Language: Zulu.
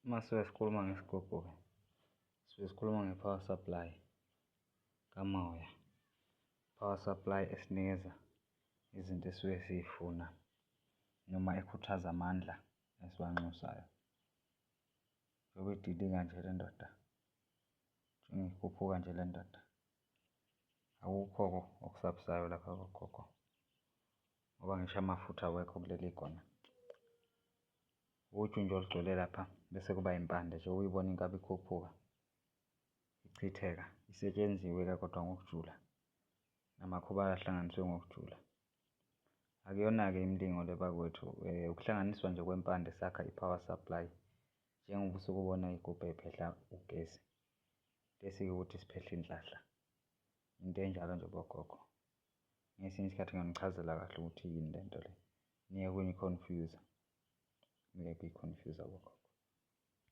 Uma suke sikhuluma ngesigubhu-ke, suke sikhuluma nge-power supply kamoya, power supply esinikeza izinto esisuke siy'funa noma ekhuthaza amandla esiwanxusayo. Njengoba idilika nje le ndoda, njengoba ikhuphuka nje le ndoda, akukho-ke okusabisayo lapha bogogo ngoba ngisho amafutha awekho kuleli kona. Uju nje olugcwele lapha bese kuba impande nje uyibona inkabi ikhuphuka ichitheka, isetshenziwe-ke kodwa ngokujula namakhubalo ahlanganiswe ngokujula. Akuyona-ke imilingo le bakwethu ukuhlanganiswa nje kwempande sakha i-power supply, njengoba usuke ubona iy'gubhu ey'phehla ugesi esikuwukuthi siphehla inhlahla, into enjalo nje bogogo. Ngesinye isikhathi ngiyonichazela kahle ukuthi yini lento le, niyeke ukuyi-confuse-a, niyeke ukuyi-confuse-a bogogo.